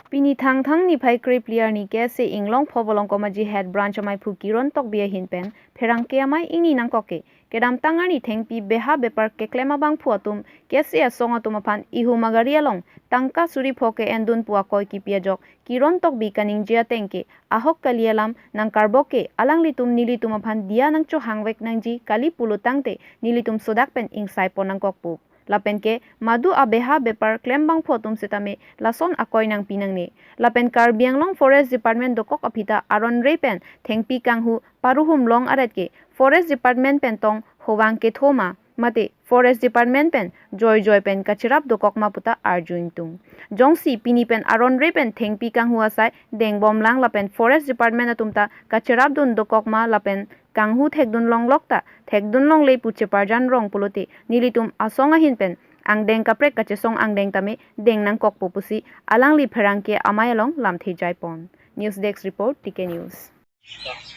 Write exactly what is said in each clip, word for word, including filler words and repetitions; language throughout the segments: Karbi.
Pini Thangthang niphai krepli arni K S A Inglongpho Volongkom Aji Head Branch amei aphu Kiron Tokbi ahin pen pherangke amei ingni nangkok ke kedamtang arni thengpi beha bepar keklem abangphu atum K S A asong atum aphan ihum agari along tangka suri pho ke-endun pu akoi kipi ajok Kiron Tokbi kaningje ateng ke ahok kali alam nangkarbok ke alanglitum nelitum aphan diya nangchohangvek nangji kali pulo tangte nelitum sodak pen ingsai pon nangkok pu. Lapen ke madu abeha bepar klem abangphu atum setame lason akoi nangpi nangne. Lapen Karbi Anglong Forest Department dokok aphi ta aron re pen thengpi kanghu paruhum long aret ke Forest Department pen tong hovang ketho ma mate Forest Department pen joi joi pen kacherap dokok ma puta arju ingtung. Jongsi pini pen aron re pen thengpi kanghu asai dengbom lang lapen Forest Department atum ta kacherap dun dokok ma lapen kanghu thekdun longlok ta thekdun longle pu cheparjan rong pulote nelitum asong ahin pen angdeng kaprek kachesong angdeng tame deng nangkokpo pusi alangli pherangke amei along lamthe jai pon. News Desk Report, T K News.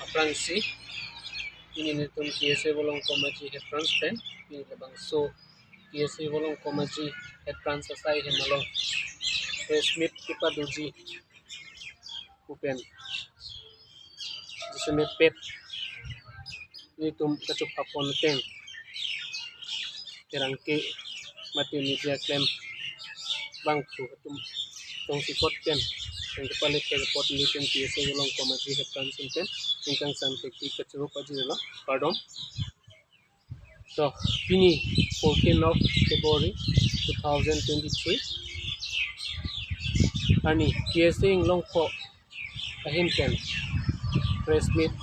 Aphrangsi, pini nelitum K S A Volongkom Aji Head Branch pen, pini labangso K S A Volongkom Aji Head Branch asai hem along press meet kepadoji pu pen, jiseme pet nelitum kachopha pon pen pherangke mate media klem abangphu atum tongsi kot pen, tongsi pale pen kot nelitum K S A Volongkom Aji Head Branch pen ningkang san thekti kachoro pajirlo, pardon. So, pini fourteen of February two thousand twenty-three arni K S A Inglongpho ahin pen press meet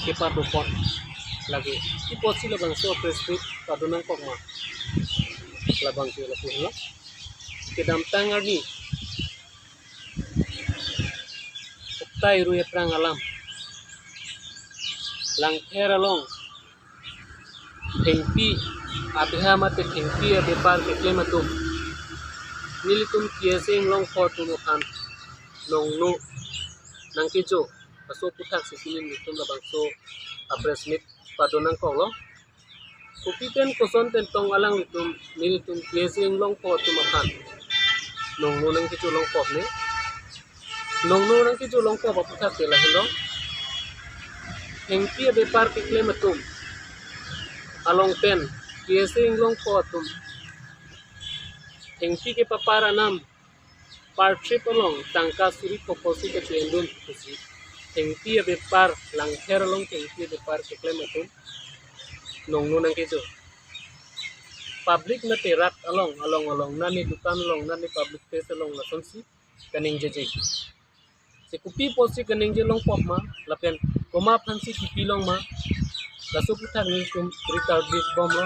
kepado pon lake. Kopi apotsi labangso press meet pado nangkok ma, labang ke lapu helo. Kedamtang arni uktai rui aphrang alam Langpher along thengpi abeha mate thengpi abepar keklem atum nelitum K S A Inglongpho atum aphan nongno nangkejo aso aputhak si pini nelitum labangso a press meet pado nangkoklo. Kopi pen koson pen tong alanglitum nelitum K S A Inglongpho atum aphan nongno nangkejo longkok ne. Nongno nangkejo longkok aputhak ke lahelo. Thengpi abepar keklem atum along pen K S A Inglongpho atum thengpi kepapar anam per trip along tangka suri pho pho si kache-endun pusi thengpi abepar Langpher along thengpi abepar keklem atum nongno nangkejo. Public mate rat along, along along nani dukan along nani public place along lasonsi kaningjeje. Si kopi apotsi kaningje longpok ma lapen komat aphansi kipi long ma, laso aputhak nelitum ritardit bomlo.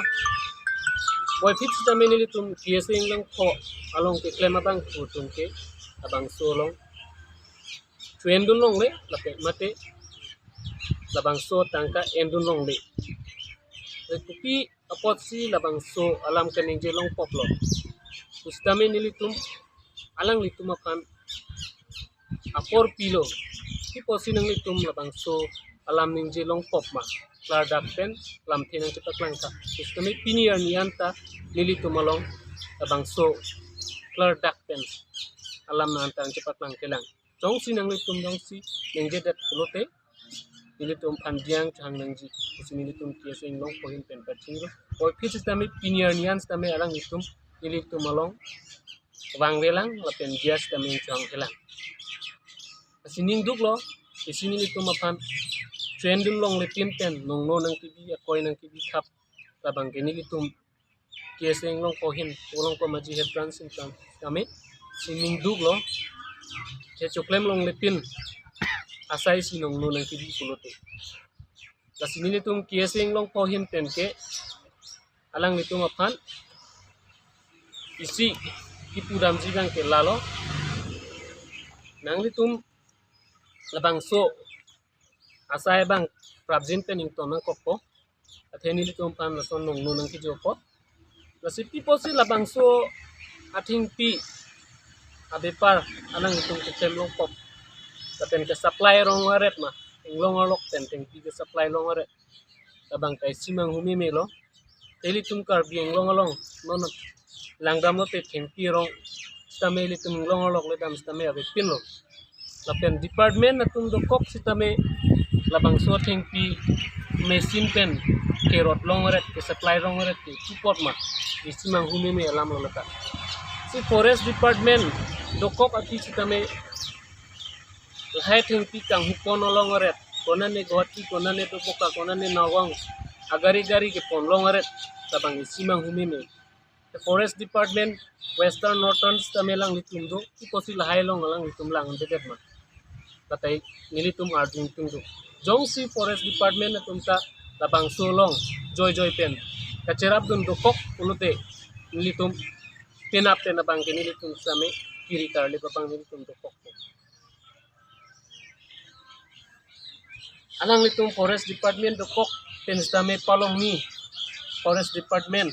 Puvoiphit sitame nelitum K S A Inglongpho along keklem abangphu atum ke labangso along cho-endun longle lapen mate labangso tangka endun longle. Kopi apotsi labangso alam kaningje longpoklo pusitame nelitum alanglitum aphan apor pilo. Kopi apotsi nanglitum labangso alam ningje longpok ma, klardak pen lamthe nangchepaklang tha. Pusitame pini arni anta nelitum along labangso klardak pen alam nangta nangchepaklang kelang. Jongsi nanglitum jongsi ningjedet pulote nelitum aphan diya nangchohang nangji pusi nelitum K S A Inglongpho ahin pen pachinglo. Puvoiphit sitame pini arni an sitame alanglitum nelitum along vangvelang lapen diya sitame nangchohang kelang. Lasi ningduklo, isi nelitum aphan cho-endun longlepin pen nongno nangkebi, akoi nangkebi thap labang ke nelitum K S A Inglongpho ahin, Volongkom Aji Head Branch sitame, si ningduklo, kechoklem longlepin asai si nongno nangkebi pulote. Lasi nelitum K S A Inglongpho ahin pen ke alanglitum aphan isi kipudamji abang ke lalo, nanglitum labangso asai abang prapjin pen ington nangkokpo. Athe nelitum aphan lason nongno nangkejopo. Lasi kopi apotsi labangso athengpi abepar alanglitum keklem longpok lapen ke supply rong aret ma, inglong arlok pen thengpi ke supply long aret labang ke isi manghu memelo. Nelitum Karbi Anglong along non langdamlote thengpi rong sitame ilitum inglong arlok le dam sitame avepinlo. Lapen department atum dokok sitame labangso athengpi machine pen kerot longret, ke supply longret, ke kipot ma, isi manghumeme alam lo lata. Si forest department dokok ati sitame lahai athengpi kanghupon longret, konane Guwahati, konane Doboka, konane Nagaon, agari gari kepon longret, labang isi manghumeme. The forest department, western, northern sitame alanglitum do, kopi pusi lahai along alanglitum lang-un-edet ma, katai nelitum arjudun do. Jongsi forest department atum ta labangso along joijoi pen kacherapdun dokok pulote, nelitum penap pen abang ke nelitum sitame kiri tarlip abang nelitum dokok. Alanglitum forest department dokok pen sitame Palongni forest department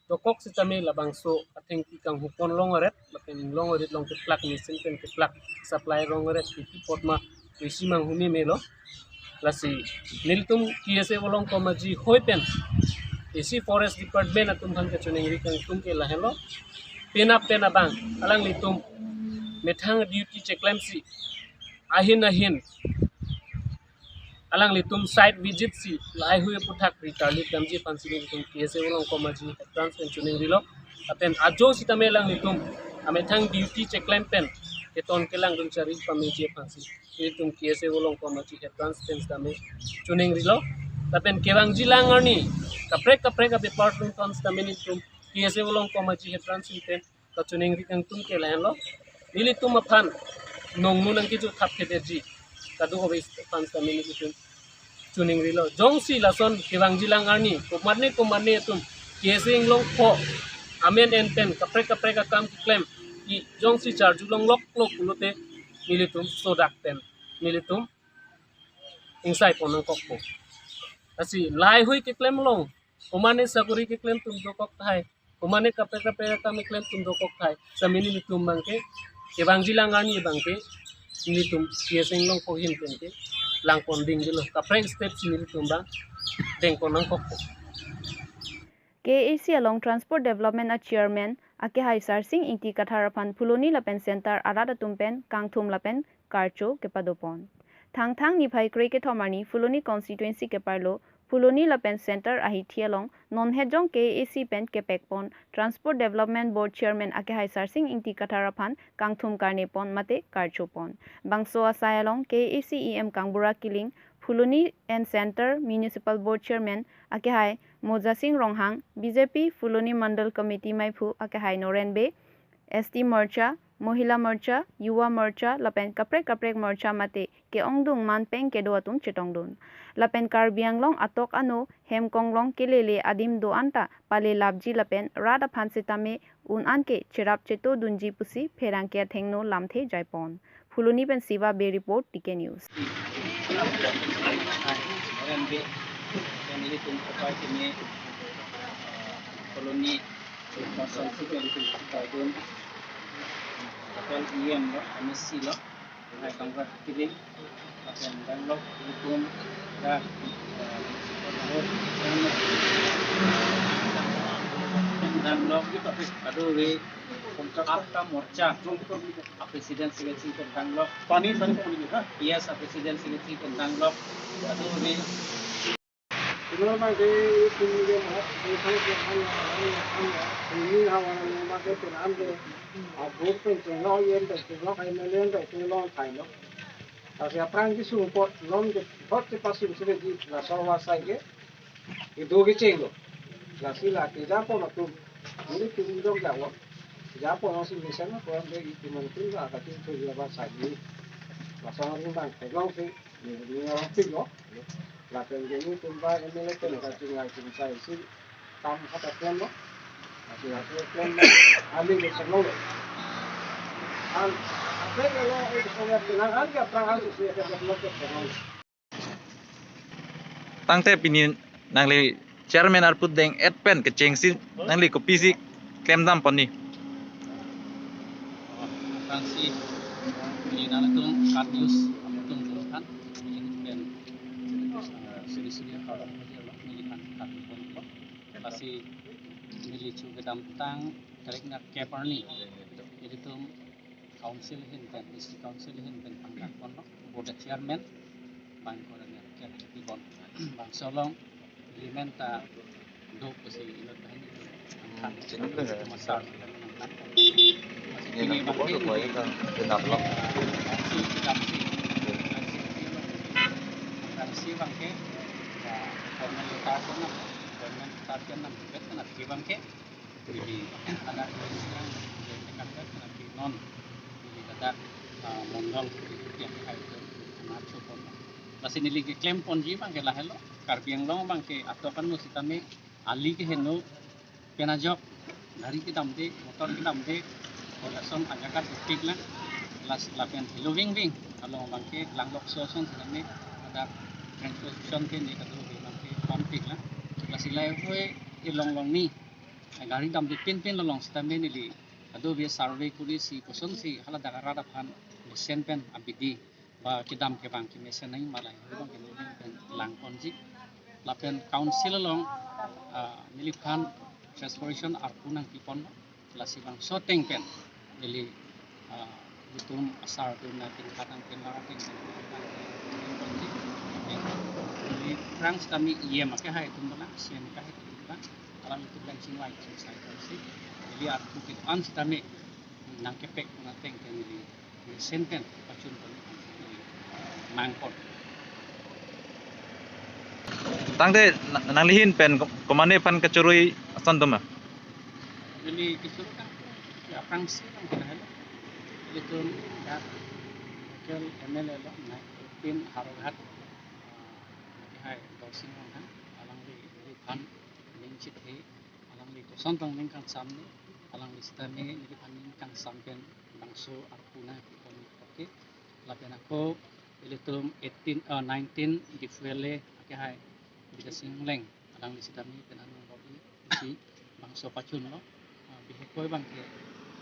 dokok sitame labangso athengpi kanghupon longret, lapen longret long keplak, machine pen keplak, supply longret, ke kipot ma, isi manghumeme lo. Lasi nelitum K S A Volongkom Aji hoi pen isi forest department atum aphan kachiningri kangtung ke lahenlo. Penap pen abang alanglitum methang duty cheklemsi ahin ahin alanglitum site visit si lahai hui aphuthak ri tarlip damji aphansi nelitum K S A Volongkom Aji head branch pen chiningrilo. Lapen ajo sitame alanglitum amethang duty cheklem pen keton kelangdun chari pameji aphansi nelitum K S A Volongkom Aji head branch pen sitame chiningrilo. Lapen kevangji lang arni kaprek kaprek a-department aphan sitame nelitum K S A Volongkom Aji head branch pen kachiningri kangtung ke lahenlo. Nelitum aphan nongnu nangkejo thap kedeji kadokave aphan sitame nelitum chiningrilo. Jongsi lason kevangji lang arni komatne komatne atum K S A inglong pho amen en pen kaprek kaprek akam keklem, i jongsi charju longloklo pulote nelitum sodak pen nelitum ingsai pon nangkokpo. Lasi lahai hui keklem along, komatne sakori keklem atum dokok tahai, komatne kaprek kaprek akam keklem atum dokok tahai, sitame nelitum abang ke kevangji lang arni abang ke nelitum K S A inglong pho ahin pen ke langpon dingdelo, kaprek step si nelitum abang dengpon nangkokpo. K A A C along Transport Development a Chairman akehai Sarsing Ingti Kathar aphan Phuloni lapen Center arat atum pen kangthum lapen karcho kepadopon. Thangthang niphai krekethom arni Phuloni constituency keparlo Phuloni lapen Center ahithi along non hetjong K A A C pen kepekpon Transport Development Board Chairman akehai Sarsing Ingti Kathar aphan kangthum karnepon mate karchopon. Bangso asai along K A A C E M Kangbura Killing, Phuloni and Center Municipal Board Chairman akehai Mojasing Ronghang, B J P Phuloni Mandal Committee maiphu akehai Noren Bey, S T Morcha, Mohila Morcha, Yuva Morcha lapen kaprek kaprek morcha mate ke-ongdung man peng kedo atum chetongdun. Lapen Karbi Anglong atok ano hem konglong kelele adim do-an ta palelapji lapen rat aphan sitame un-an ke cherap chetodunji pusi pherangke athengno lamthe jaipon. Phuloni pen Siva Bey report, T K News. Noren Bey, yang ini tum kepai kini, eh, Phuloni constituency yang itu kita dun, hotel E M lo, M S C lo, hai Kangbura Killing, lapen damlo, itum dak, eh, damlo, kadokave, apka morcha, a president secretary tum damlo. Pani, pani, pani, ha? Yes, a president secretary tum damlo. Kadokave. Itum abang ke itum ke ma, itum ke ma, ma, ma, ma, ini hawa na ma ke penam ke, a, vote pen chenglo, yen pen chenglo, M L A pen chenglo, thai lo. Lasi aphrang kesung apot, non ke, vote kepasung sile di, laso asai ke, kedo kechenglo. Lasi la kejapon atum, nelitum dong jawo. Kejapon atum si mesen lo, koyam de itum atum la, kachingthur la ba sai ni. Laso atum abang, kelong si, ni, ni orang sing lo. Lapen ke nelitum ba M L A pen kachinglai chingsai si tam kata plan lo. Kachinglai plan lo. Aling ke senglo. An, apa kalau itu saya bilang, an ke aphrang an si ke senglo ke senglo. Tangte pini nangli chairman arpu deng-et pen kechengsi nangli kopisi klemdam pon ni? Aphrangsi pini nangtum KAT News atum aphan, pini pen, eh, suri suri kalau nangli aphan kardom pon. Lasi neli chu kedamtang tarik na kep arni Ilitum council ahin pen, district council ahin pen pangdak ponlo, board chairman, bang koran ya, ya, di bon. Bangso along agreement ta do pusi inut banghini itu. Angkhan sini itu ya. Masar. Ini pini nang bangke kubo itu ya, kan, genap lo. Si kedam si. Si bangke, ya, government letter ko na, government letter ko na, bet na si bangke. Jadi, ada yang dekat-dekat nanti non. Jadi, ada, ah, mondol yang kayak itu, mengacu pon. Lasi neli keklem ponji bangke lahelo. Karbi Anglong bangke atokan nu sitame ali ke heno pen ajok gari kedamde, motor kedamde, kolason ajakat duktik lang. Lasi lapen helo wing wing. Kalau bangke langlok soson sitame ada transportation ke ni kado bangke pampik lang. Lasi lahelo e long long ni gari damde pinpin along sitame neli kadokave survey kuri si kosonsi hala dak arat aphan mesen pen abidi ba kedam kevang kemesen nangji ma lahelo bangke neli pen lang ponji. Lapen council along, ah, neliphan transportation arpu nangpi pon, lasi bangso ateng pen neli, ah, itum asar atum na tingkhat nang pen lara ateng pen neli aphrang sitame E M akehai atum bala, C E M akehai atum bala, alanglitum lang chingvai chingsai ponsi, neli arpu ke-an sitame nangkepek pon ateng pen neli mesen pen pachun pon nangpon. Tangte na-, nangli ahin pen ko-, komane aphan kachoroi ason doma? Neli kachoroi kan, ya, aphrangsi kan kita helo. Ilitum ya, local M L A lo, na ipin Howraghat, ah, akehai Dorsing Ronghang, alangli neliphan ning chithe, alangli koson tong ning kangsam ni, alangli sitame neliphan ning kangsam pen bangso arpu nangpi pon, okay. Lapen ako ilitum eighteen, eh, nineteen Difuele akehai Bidya Sing Engleng, alangli sitame pen anung lobby isi bangso pachunlo, ah, bihek koi bangke, ah,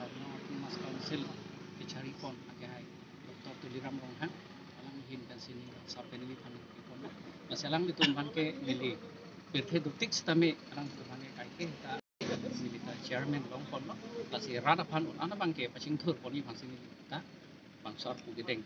Karbi Anglong Autonomous Council kachari pon akehai Doctor Tuliram Ronghang, alangli ahin pen si ning kangsam pen neliphan pi ponlo. Lasi alanglitum bangke neli pirthe duktik sitame alanglitum bangke kaike ta neli ta chairman long ponlo. Lasi rat aphan un ana bangke pachingthur ponji aphansi neli ta bangso arpu kedeng.